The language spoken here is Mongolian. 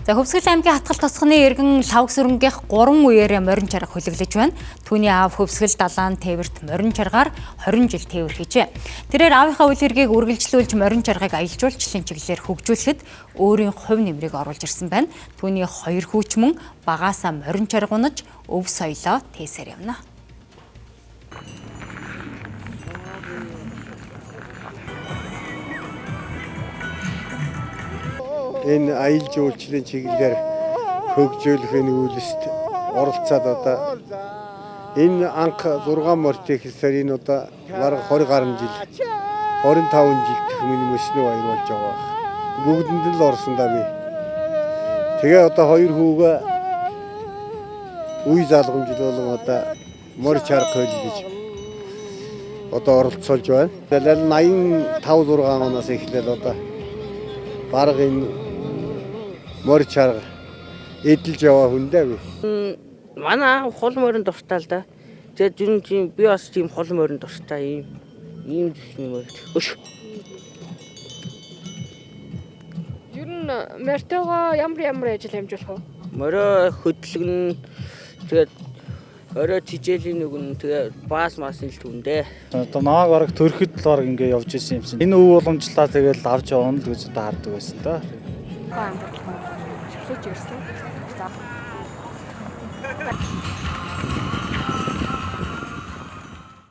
За Хөвсгөл аймгийн Хатгал тосгоны иргэн Лхавг сүрэнгийнх 3 үеэрээ морин чарга хөлөглөж байна. Түүний аав Хөвсгөл далаан тээвэрт морин чаргаар 20 жил тээвэр хийжээ. Тэрээр аавынхаа үйл хэргийг үргэлжлүүлж морин чаргыг аялал жуулчлалын чиглэлээр хөгжүүлэхэд өөрийн хувь нэмрийг оруулж ирсэн байна. Түүний хоёр хүүч мөн багаасаа морин чарга унаж өв соёлоо тээсээр явна. Энэ аялал жуулчлалын чиглэлээр хөгжүүлэх энэ үйлсд оролцоод одоо энэ анх 6 морьтой эхэлсээр энэ одоо бараг 20 гаруй жил 25 жил төхмөн мөснөө баяр болж байгаа байх. Бүгдэнд л орсон да би. Тэгээ одоо хоёр хүүгээ үе залгамжил болон одоо морь чарга хөлөж одоо оролцоолж байна. Тэгэл 85 6 оноос эхлээл одоо бараг энэ морь чарга эдэлж яваа хүн дээ би. Манай аав хол морин дуртай л да. Тэгээд ер нь би бас тийм хол морин дуртай ийм юм морь. Өш. Ер нь морьтойгоо ямар ажил амжуулах вэ? Морио хөдлөгнө. Тэгээд орой тижээлийн нүгэн тэгээд баас маас ил түндэ. Одоо намайг бараг төрөхөд л бараг ингэ явж исэн юмсан. Энэ өв уламжлалаа тэгээд авч явна л гэж одоо хардаг байсан да. Шүлэж ирсэн. За.